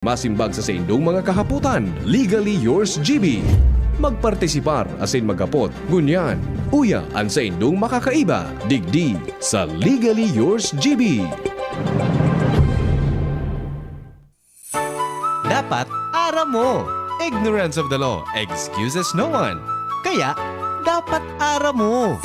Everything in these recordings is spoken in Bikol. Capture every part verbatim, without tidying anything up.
Masimbag sa saindong mga kahapotan, Legally Yours G B. Magpartisipar asin maghapot, ngunyan, uya an saindong makakaiba, digdi sa Legally Yours G B. Dapat aram mo. Ignorance of the law excuses no one. Kaya, dapat aram mo.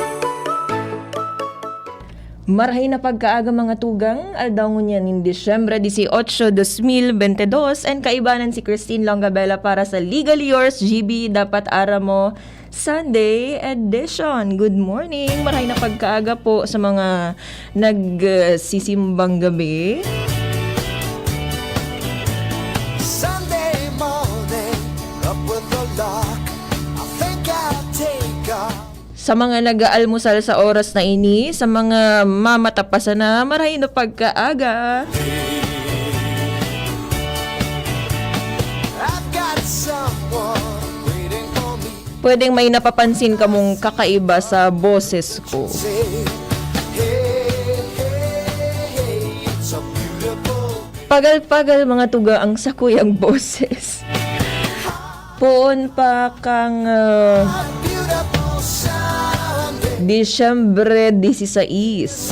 Marahay na pagkaaga, mga tugang. Aldaw ngunyan nin Disyembre dieciocho, dos mil veintidós, and kaibanan si Christine Longabella para sa Legally Yours G B, Dapat Aram Mo, Sunday Edition. Good morning! Marahay na pagkaaga po sa mga nagsisimbang gabi. Sunday morning, up with the lark. I think I'll take a Sa mga nag-aalmusal sa oras na ini, sa mga mamatapasan na, marahay na pagkaaga. I've got someone waiting for me. Pwedeng may napapansin kamong kakaiba sa boses ko. Say, hey, hey, hey, it's a beautiful Pagal-pagal, mga tugang, ang sakuyang boses. Poon pa kan, ah, Disyembre dieciséis.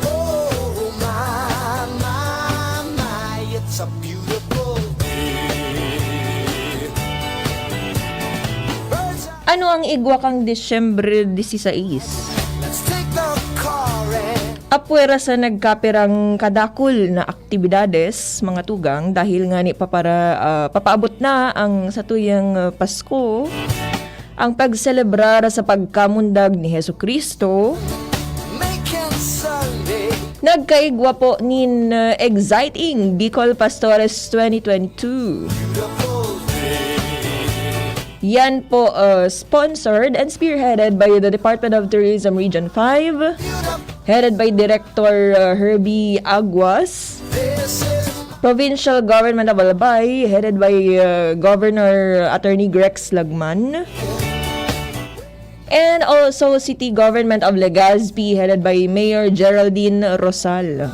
Oh, my, my, my, it's a beautiful day. Birds are Ano ang igwa kan Disyembre dieciséis? Let's take the car and Apwera sa nagkapirang kadakul na aktibidades, mga tugang, dahil ngani papara-, ah, papaabot na ang satuyang, ah, Pasko. Ang pagselebrar sa pagkamundag ni Jesu-Cristo, nagkaigwa po nin, uh, Exciting Bicol Pastores twenty twenty-two. Yan po, uh, sponsored and spearheaded by the Department of Tourism Region five, headed by Director, uh, Herbie Aguas. Provincial Government of Albay, headed by, uh, Governor Attorney Grex Lagman. And also City Government of Legazpi, headed by Mayor Geraldine Rosal.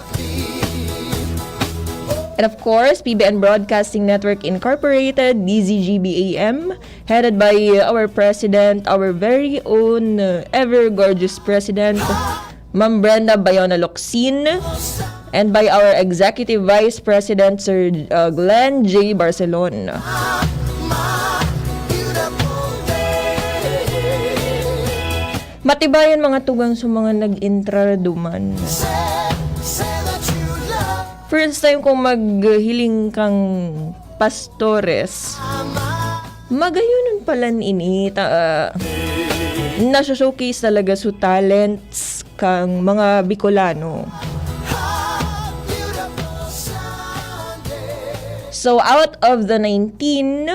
And of course, P B N Broadcasting Network Incorporated, D Z G B A M, headed by our president, our very own, uh, ever gorgeous president, Ma'am Brenda Bayona Locsin, and by our Executive Vice President, Sir, uh, Glenn J Barcelon. Matibayan, mga tugang, sa mga nag-entrar duman. First time kong maghiling kang pastores. Magayonon palan ini, ta-, ah, nasho-showcase talaga su talents kang mga Bicolano. So, out of the nineteen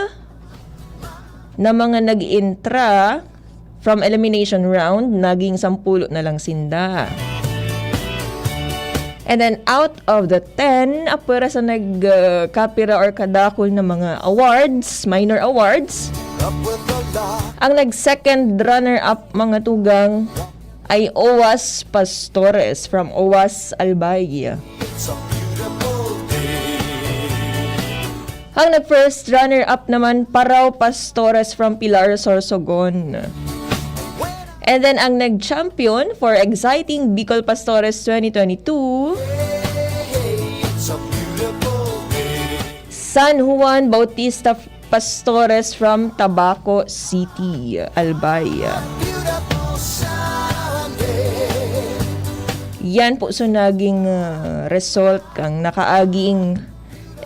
na mga nag-intra, from elimination round, naging sampulo na lang sinda. And then, out of the ten, apwera sa nag, uh, kapira or kadakul na mga awards, minor awards, ang nag-second runner-up, mga tugang, ay Owas Pastores from Owas, Albay. Ang nag-first runner-up naman, Paraw Pastores from Pilar, Sorsogon. And then, ang nag-champion for Exciting Bicol Pastores twenty twenty-two, San Juan Bautista Pastores from Tabaco City, Albay. Yan po so naging, ah, result kang nakaaging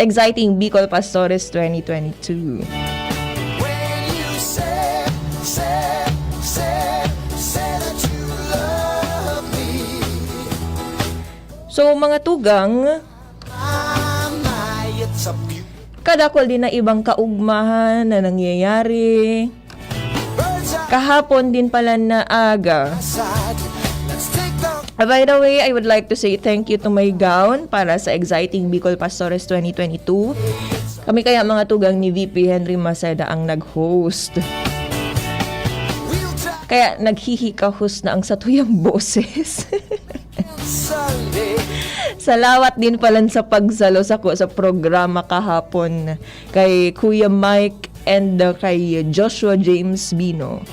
Exciting Bicol Pastores twenty twenty-two. When you say, say, say, say that you love me. So, mga tugang, kadakul din na ibang kaugmahan na nangyayari. Kahapon din pala na aga. Ah, by the way, I would like to say thank you to my gown para sa Exciting Bicol Pastores twenty twenty-two. Kami kaya, mga tugang, ni V P Henry Maceda ang nag-host. Kaya naghihikahos na ang satuyang boses. Salamat din pala sa pagsalo sako sa programa kahapon kay Kuya Mike and, uh, kay Joshua James Bino.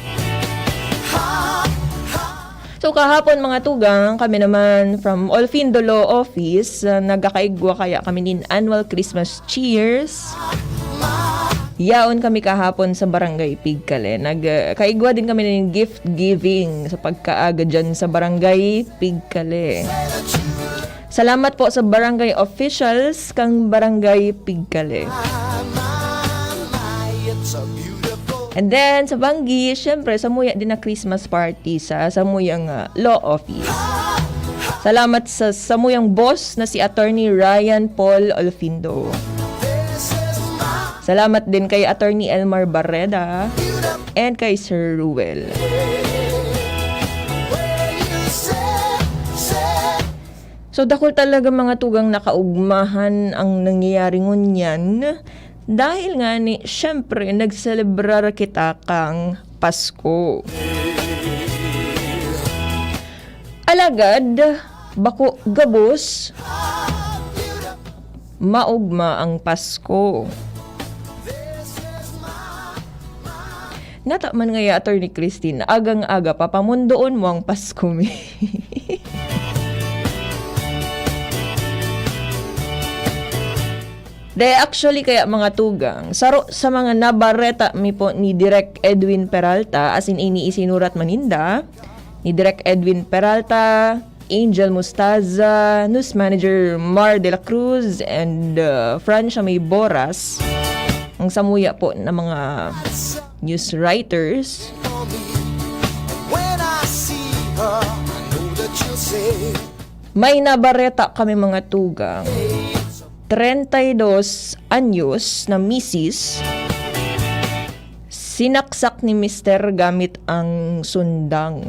So, kahapon, mga tugang, kami naman from Olfindo Law Office, uh, nagkakaigwa kaya kami nin annual Christmas cheers. Yaon kami kahapon sa Barangay Pigkale. Nag, uh, kaigwa din kami nin gift giving sa pagkaaga dyan sa Barangay Pigkale. Salamat po sa barangay officials kang Barangay Pigkale. And then, sa Banggi, syempre, samuya din na Christmas party sa samuyang, ah, law office. Salamat sa samuyang boss na si Attorney Ryan Paul Olfindo. Salamat din kay Attorney Elmar Barreda and kay Sir Ruel. So, dakul talaga, mga tugang, na kaugmahan ang nangyayari ngunyan. Dahil nga ni, syempre, nagselebrar kita kang Pasko. Alagad, bako gabos, maugma ang Pasko. Nata man ngaya, Attorney Christine, agang-aga pa, pamundoon mo ang Pasko mi. De, actually, kaya, mga tugang, saro sa mga nabareta mi po ni Direk Edwin Peralta, as in, ini isinurat man ninda, ni Direk Edwin Peralta, Angel Mostaza, News Manager Mar de la Cruz, and, uh, Francia May Boras, ang samuya po na mga news writers. May nabareta kami, mga tugang. Treinta y dos anyos na misis, sinaksak ni mister gamit ang sundang.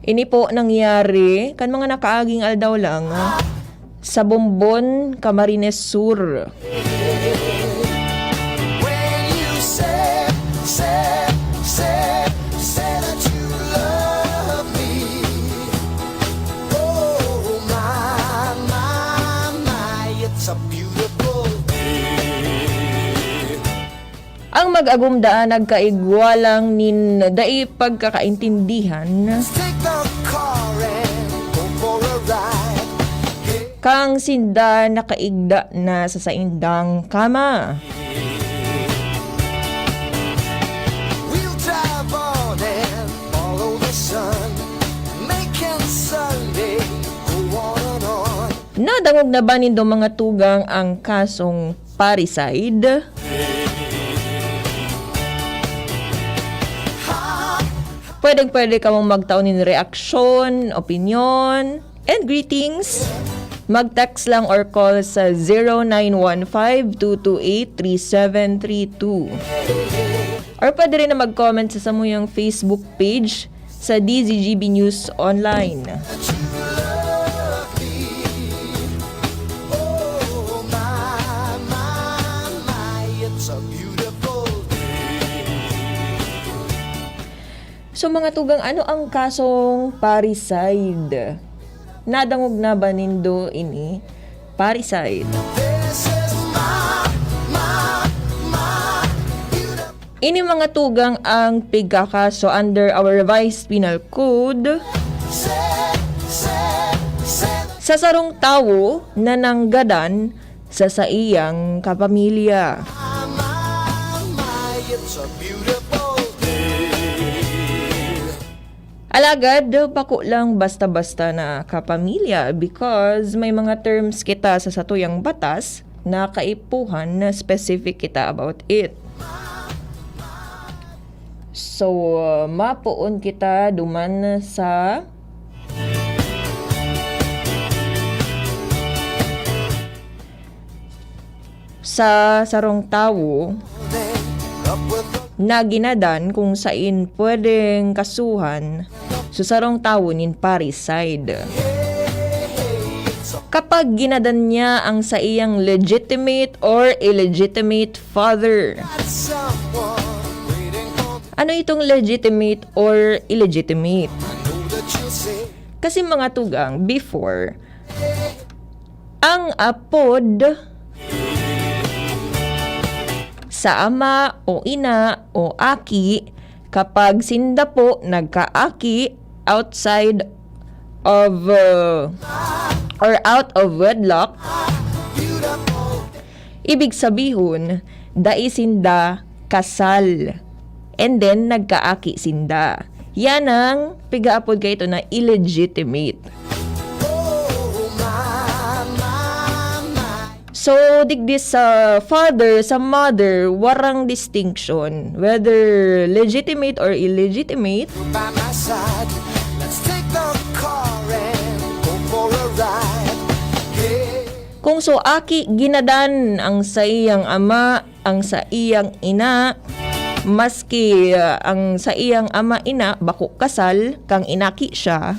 Ini po nangyari kan mga nakaaging aldaw lang, ah, sa Bombon, Camarines Sur. When you say, say, say, say that you love me. Oh, my, my, my, it's a beautiful day. Ang mag-agom daan nagkaigwa lang nin dai pagkakaintindihan. Let's take the car and go for a ride. Kang sinda nakaigda na sa saindang kama. We'll drive on and follow the sun, making Sunday go on and on. Nadangog na ba nindo, mga tugang, ang kasong parricide? Pwedeng-pwede kamong magtao nin reaksyon, opinyon, and greetings. Mag-text lang or call sa zero nine one five two two eight three seven three two. Or pwede rin na mag-comment sa samuyang Facebook page sa D Z G B News Online. So, mga tugang, ano ang kasong parricide? Nadangog na ba nindo ini? Parricide. Ini, mga tugang, ang pigkakaso under our Revised Penal Code sa sarong tawo na nanggadan sa saiyang kapamilya. Alagad, bako lang basta-basta na kapamilya, because may mga terms kita sa satuyang batas na kaipuhan na specific kita about it. So, uh, mapoon kita duman sa sa sarong tawo na ginadan kung sain pwedeng kasuhan sa sarong tawo nin parricide. kapag ginadan niya ang saiyang legitimate or illegitimate father. Ano itong legitimate or illegitimate? Kasi, mga tugang, before, ang apod sa ama o ina o aki, kapag sinda po nagkaaki outside of, uh, or out of wedlock, ibig sabihon, dai sinda kasal. And then, nagkaaki sinda. Yan ang pigaapod kaito na illegitimate. So, digdi sa father, sa mother, warang distinction. Whether legitimate or illegitimate, kung so aki, ginadan ang saiyang ama, ang saiyang ina, maski, ah, ang saiyang ama, ina, bako kasal, kang inaki siya.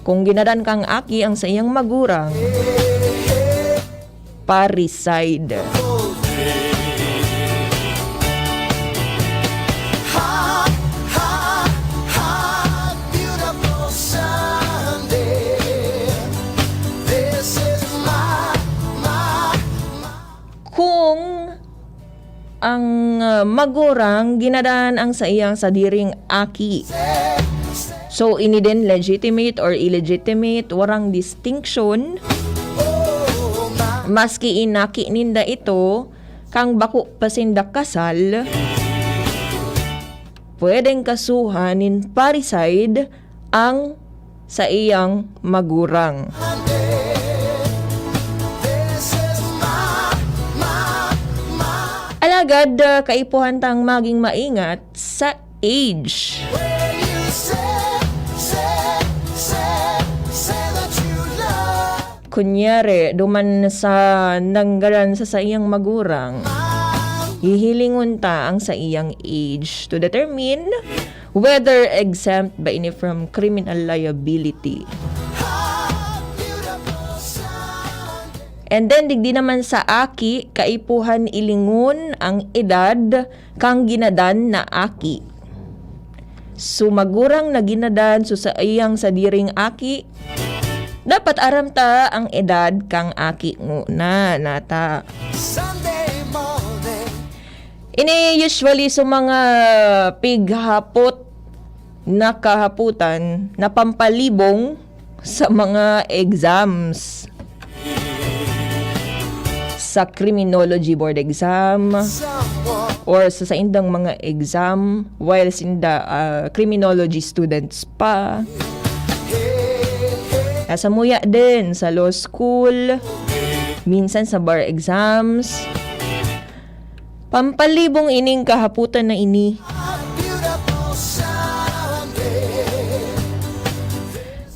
Kung ginadan kang aki ang saiyang magurang, parricide. Kung ang, ah, magurang ginadan ang saiyang sadiring aki. So, ini din legitimate or illegitimate, warang distinction. Maski inaki ninda ito, kang bako pa sinda kasal, pwedeng kasuhan nin parricide ang saiyang magurang. Alagad, ah, kaipuhan tang maging maingat sa age. Kunyari, duman sa nanggadan sa saiyang magurang, hihilingon ta ang saiyang age to determine whether exempt ba ini from criminal liability. And then, digdi naman sa aki, kaipuhan ilingon ang edad kan ginadan na aki. So, magurang na ginadan, so, saiyang sadiring aki, dapat aram ta ang edad kan aki ngona nata. Ini usually sa mga pighapot na kahapotan na pampalibong sa mga exams. Sa criminology board exam or sa saindang mga exam while sinda, ah, criminology students pa. Nasa muya din sa law school, minsan sa bar exams. Pampalibong ining kahapotan na ini.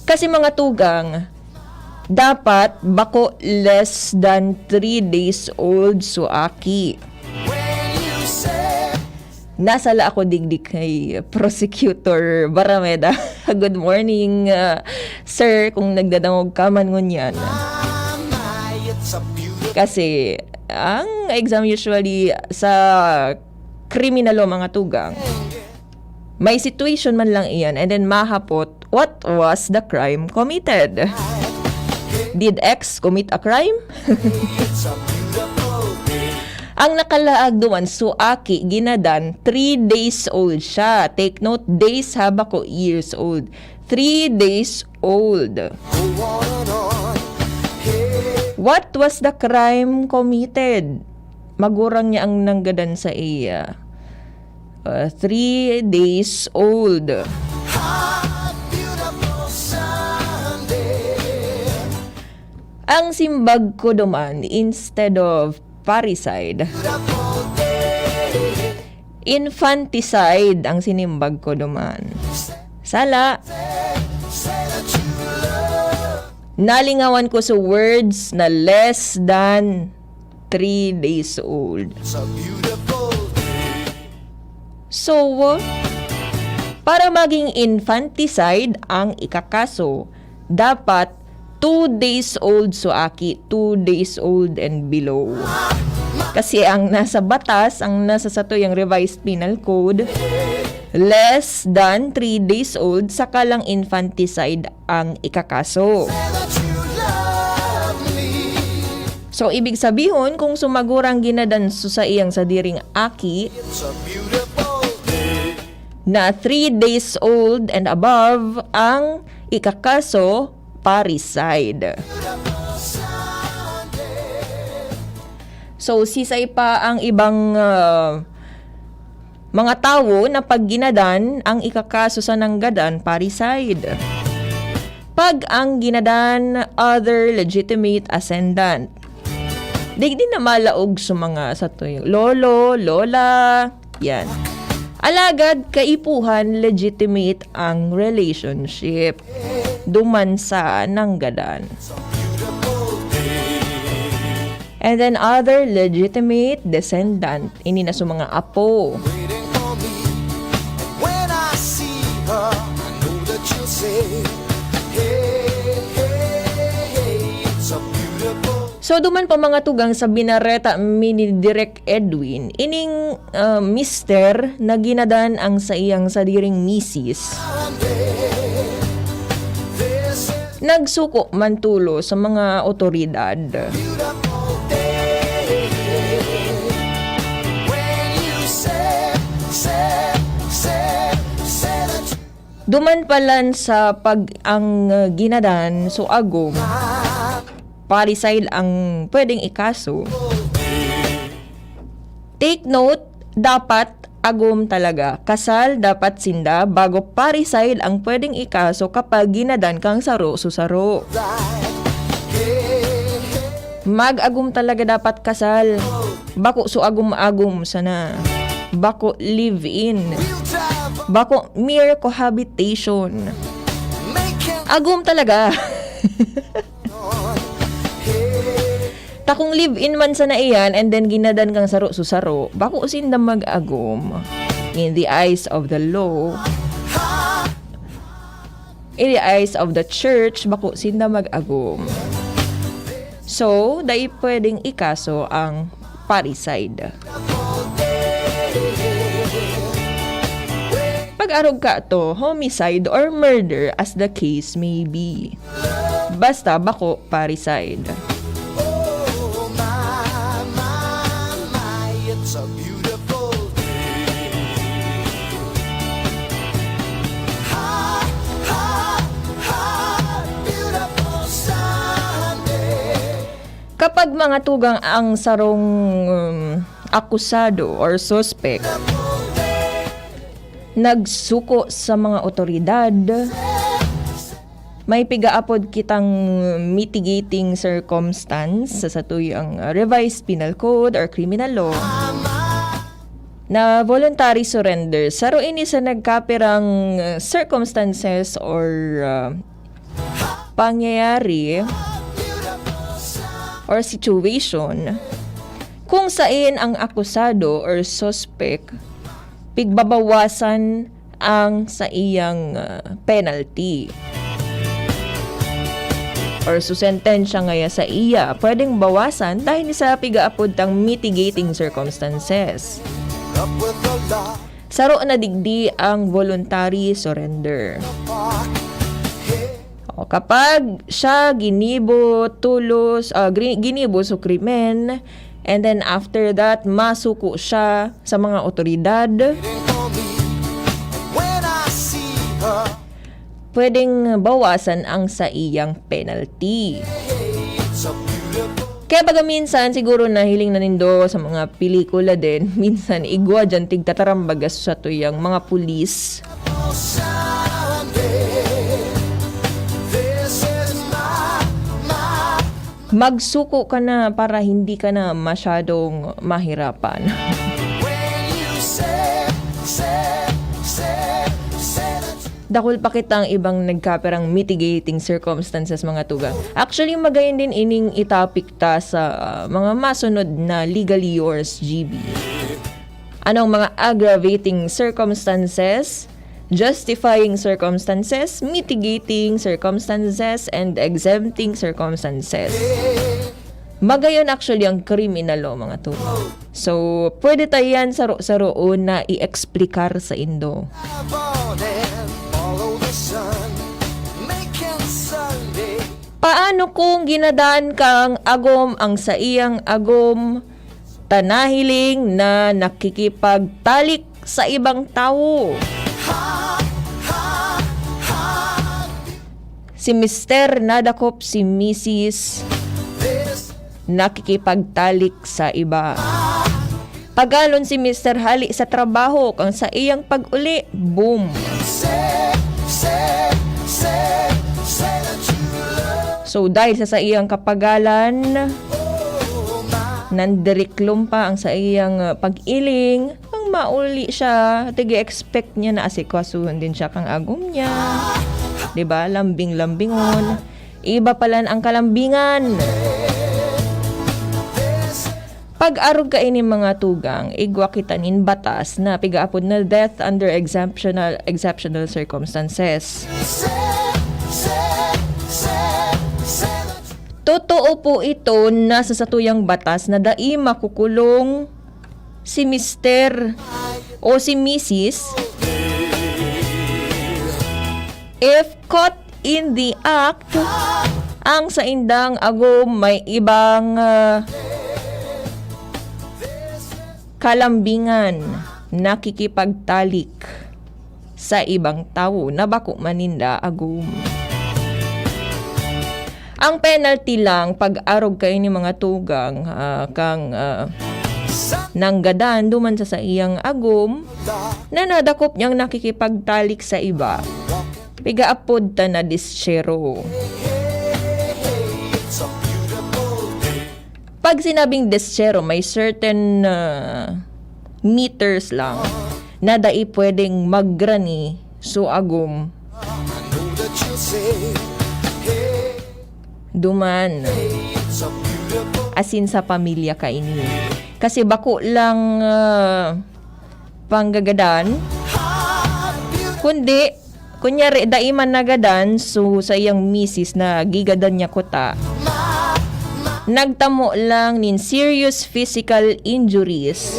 Kasi, mga tugang, dapat bako less than three days old so aki. Nasala ako digdi kay Prosecutor Barameda. Good morning, ah, sir, kung nagdadangog ka man ngunyan. Kasi ang exam usually sa criminal law, mga tugang, may situation man lang iyan and then mahapot, what was the crime committed? Did X commit a crime? Ang nakalaag duman, so aki, ginadan, three days old siya. Take note, days ha, bako years old. Three days old. What was the crime committed? Magurang niya ang nanggadan sa iya. Uh, three days old. Ang simbag ko duman, instead of parricide, infanticide ang sinimbag ko duman. Sala. Nalingawan ko sa words na less than three days old. So, para maging infanticide ang ikakaso, dapat two days old so aki, two days old and below. Kasi ang nasa batas, ang nasa satuyang Revised Penal Code, less than three days old, saka lang infanticide ang ikakaso. So, ibig sabihon, kung sumagurang ginadan so saiyang sadiring aki na three days old and above ang ikakaso, parricide. So, sisay pa ang ibang, ah, mga tawo na pag ginadan ang ikakaso sa nanggadan, parricide. Pag ang ginadan, other legitimate ascendant. Digdi na malaog sa mga satoy, lolo, lola, yan. Alagad, kaipuhan, legitimate ang relationship. Duman sa nanggadan. And then other legitimate descendant. Ini na sa mga apo. So, duman pa mga tugang sa binareta mi ni Direk Edwin, ining, ah, mister na ginadan ang saiyang sadiring misis, nagsuko man tulo sa mga otoridad. Duman pa lang sa pag ang, uh, ginadan, so agom, parricide ang pwedeng ikaso. Take note, dapat agom talaga. Kasal dapat sinda bago parricide ang pwedeng ikaso kapag ginadan kang saro so saro. Mag-agom talaga dapat kasal. Bako so agom-agom sana. Bako live-in. Bako mere cohabitation. Agom talaga. Ta kung live-in man sana iyan and then ginadan kang saro so saro, bako sinda mag-agom. In the eyes of the law, in the eyes of the church, bako sinda mag-agom. So, dai pwedeng ikaso ang parricide. Pag-arog ka to, homicide or murder as the case may be. Basta bako parricide. Kapag mga tugang ang sarong, um, akusado or suspect nagsuko sa mga otoridad, may pigaapod kitang mitigating circumstance sa satuyang, uh, Revised Penal Code or Criminal Law na voluntary surrender. Saro ini sa nagkapirang, uh, circumstances or, uh, pangyayari or situation kung sain ang akusado or suspect pigbabawasan ang saiyang, ah, penalty or susentensya ngaya sa iya, pwedeng bawasan dahil sa pigaapod tang mitigating circumstances. Saro na digdi ang voluntary surrender. O, kapag siya ginibo, tulos, ah, gri-, ginibo so krimen, and then after that, masuko siya sa mga otoridad, pwedeng bawasan ang saiyang penalty. Kaya baga minsan, siguro nahiling na nindo sa mga pelikula din, minsan igwa dyan tigtatarambagas sa tuyang mga pulis. Magsuko ka na para hindi ka na masyadong mahirapan. Dakul pa kitang ibang nagkapirang mitigating circumstances, mga tugang. Actually, magayon din ining i-topic ta sa, ah, mga masunod na Legally Yours, G B. Anong mga aggravating circumstances Justifying circumstances, mitigating circumstances, and exempting circumstances. Magayon actually ang criminal law, mga tugang. So, pwede ta yan saro-saroon na i-explicar saindo. Paano kung ginadan kang agom ang saiyang agom ta nahiling na nakikipagtalik sa ibang tawo? Si Mister nadakop si Misis nakikipagtalik sa iba. Pagalon si Mister hali sa trabaho, kang sa iyang pag-uli, boom. So, dahil sa saiyang kapagalan, nandiriklom pa ang saiyang, uh, pag-iling. Ang mauli siya, tig-expect niya na asikasuhon din siya kang agom niya. 'Di ba? Lambing-lambingon. Iba pala ang kalambingan. Pag-arog kaini, mga tugang, igwa kita nin batas na pigaapod na death under exceptional, exceptional circumstances. Totoo po ito na sa satuyang batas na dai makukulong si Mister o si Misis if caught in the act ang saindang agom may ibang, ah, kalambingan, nakikipagtalik sa ibang tawo na bako man ninda agom. Ang penalty lang, pag-arog kaini, mga tugang, ah, kang, ah, nanggadan duman sa saiyang agom na nadakop niyang nakikipagtalik sa iba. Pigaapod ta na deschero. Pag sinabing deschero, may certain, ah, meters lang na dai pwedeng magrani so agom duman. Asin sa pamilya kaini. Kasi bako lang, ah, panggagadan, kundi, kunyari, dai man nagadan, so, sa iyang misis na gigadan niya kuta, nagtamo lang nin serious physical injuries.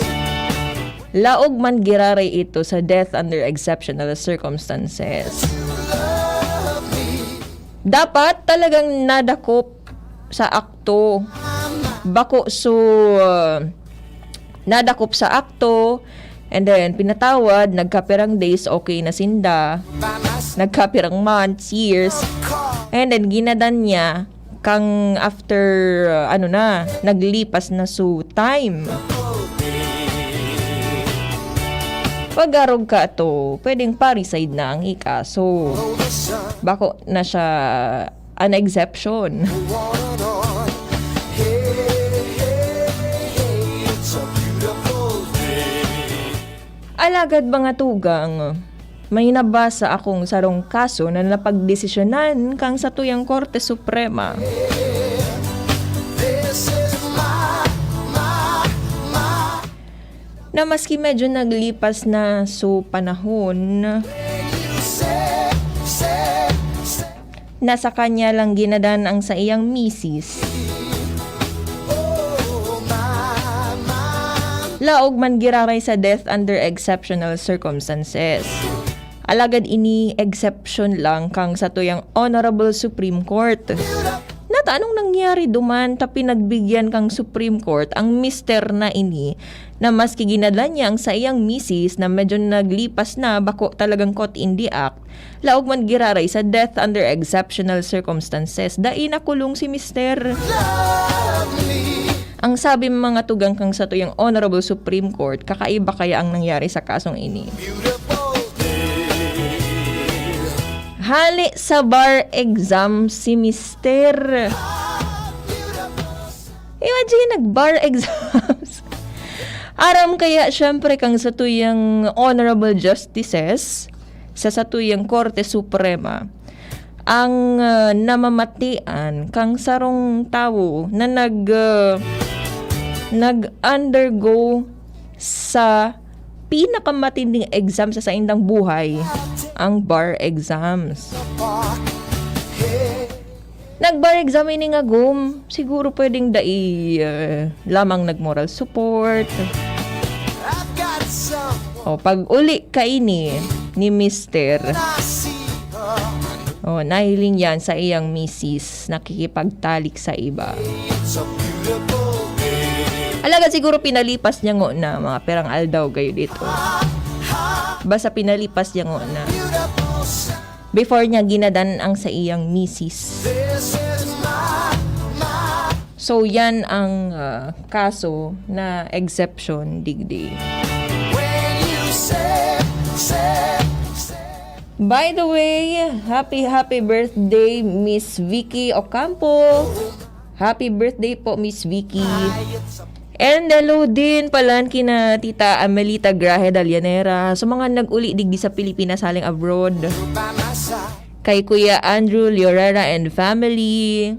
Laog man giraray ito sa death under exceptional circumstances. Dapat talagang nadakop sa akto. Bako so, uh, nadakop sa akto, and then pinatawad, nagkapirang days, okay na sinda. Nagkapirang months, years. And then ginadan niya kang after, uh, ano na, naglipas na so time. Pag-arog ka ato, pwedeng parricide na ang ikaso. Bako na siya an exception. Alagad, mga tugang, may nabasa akong sarong kaso na napagdesisyonan kang satuyang Korte Suprema na maski medyo naglipas na so panahon, na sa kanya lang ginadan ang saiyang misis. Laog man giraray sa death under exceptional circumstances. Alagad ini exception lang kang satuyang Honorable Supreme Court. Nata, anong nangyari duman ta pinagbigyan kang Supreme Court ang mister na ini na maski ginadan niya ang saiyang misis na medyo naglipas na, bako talagang caught in the act, laog man giraray sa death under exceptional circumstances, dai nakulong si mister. Ang sabi mga tugang kang satuyang Honorable Supreme Court, kakaiba kaya ang nangyari sa kasong ini. Hali sa bar exam si mister. Imagine, nag-bar exams. Aram kaya, syempre, kang satuyang honorable justices sa satuyang Korte Suprema, ang, ah, namamatian kang sarong tawo na nag, ah, nag-undergo sa pinakamatinding exam sa saindang buhay. ang bar exams. Nag-bar exam ini nga gum, siguro pwedeng dai, ah, lamang nag-moral support. O, pag-uli kaini ni Mister, o, nahiling yan sa iyang misis, nakikipagtalik sa iba. Alagad siguro pinalipas niya ngona, mga pirang aldaw gayo dito. Basta pinalipas niya ngona. Before niya ginadan ang sa iyang misis. So, yan ang, ah, kaso na exception digdi. By the way, happy, happy birthday, Miss Vicky Ocampo. Happy birthday po, Miss Vicky. And hello din pala kina Tita Amelita Grahe Dallanera. Sa mga nag-uli digdi sa Pilipinas, haling abroad. Kay Kuya Andrew Llorera and family.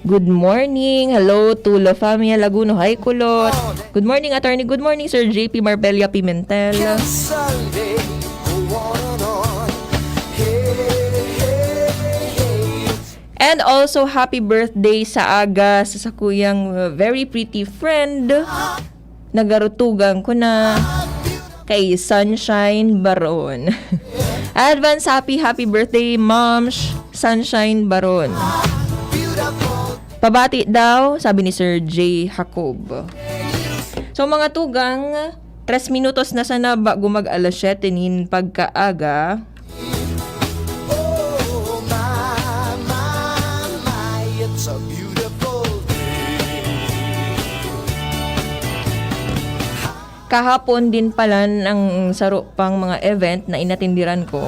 Good morning. Hello to La Familia Laguno. Hi, Kulot. Good morning, attorney. Good morning, Sir J P Marbella Pimentel. And also, happy birthday sa aga sa sakuyang, uh, very pretty friend. Nagarutugan ko na kay Sunshine Baron. Advance happy, happy birthday, Ma'am Sh-, Sunshine Baron. Pabati daw, sabi ni Sir J Jacob. So, mga tugang, tres minutos na sana bago mag alas siyete nin pagkaaga. Kahapon din pala ang saro pang mga event na inatenderan ko.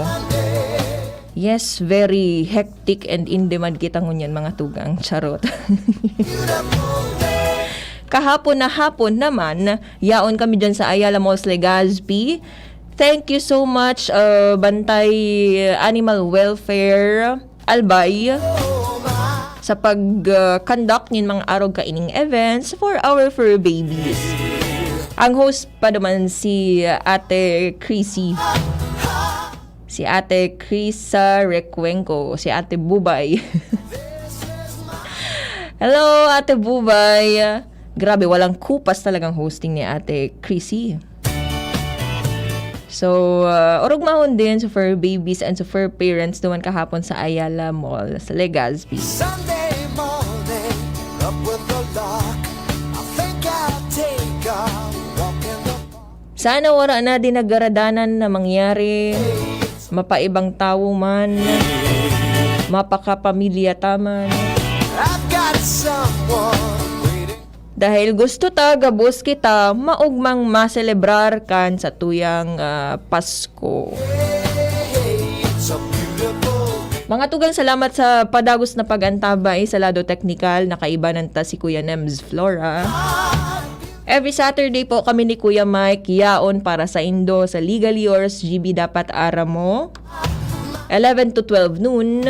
Yes, very hectic and in demand kita ngunyan, mga tugang. Charot. Kahapon na hapon naman, yaon kami dyan sa Ayala Malls, Legazpi. Thank you so much, uh, Bantay Animal Welfare Albay, sa pag, uh, conduct nin mga arog kaining events for our fur babies. Ang host pa naman si Ate Chrissy. Si Ate Krisa Recuenco, si Ate Bubay. Hello, Ate Bubay. Grabe, walang kupas talagang hosting ni Ate Chrissy. So, uh, orog mahon din sa fur babies and sa fur parents duman kahapon sa Ayala Mall, sa Legazpi. Sunday morning, up with the lark. I think I'll take a walk in the park. Sana wala na din nagaradanan na mangyari. Mapaibang tawo man, mapakapamilya ta man. I've got someone waiting. Dahil gusto ta, gabos kita, maogmang maselebrar kan satuyang, ah, Pasko. Mga tugang, salamat sa padagos na pag-antabay sa lado teknikal. Nakaibanan ta si Kuya Nems Flora. Every Saturday po kami ni Kuya Mike yaon para saindo sa Legally Yours, G B Dapat Aram Mo, eleven to twelve noon.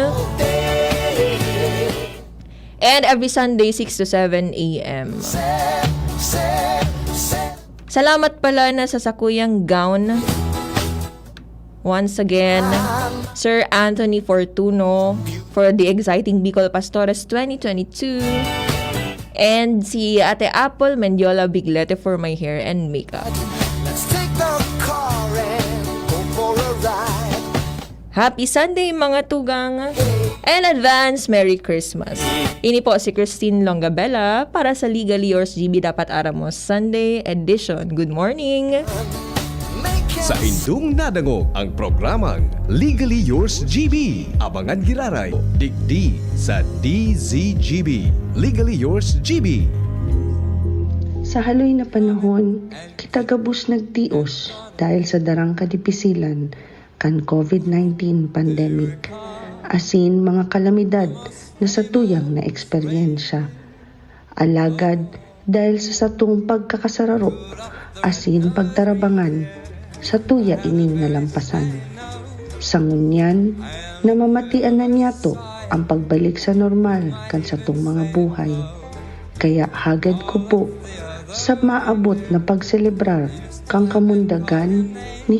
And every Sunday, six to seven a m. Salamat pala na sa sakuyang gown. Once again, Sir Anthony Fortuno for the Exciting Bicol Pastores twenty twenty-two. And si Ate Apple Mendiola Biglete for my hair and makeup. Let's take the car and go for a ride. Happy Sunday, mga tugang! And advance Merry Christmas! Ini po si Christine Longabella para sa Legally Yours G B Dapat Aram Mo Sunday Edition. Good morning! Saindong nadangog ang programang Legally Yours G B. Abangan giraray digdi sa D Z G B. Legally Yours G B. Sa haloy na panahon, kita gabos nagtios dahil sa darang kadipisilan kan COVID nineteen pandemic, asin mga kalamidad na satuyang naeksperyensya. Alagad, dahil sa satong pagkakasararo asin pagtarabangan, satuya ining nalampasan. Sa ngunyan, namamatian na niyato ang pagbalik sa normal kan satong mga buhay. Kaya hagad ko po Sa maabot na pagselebrar kan kamundagan ni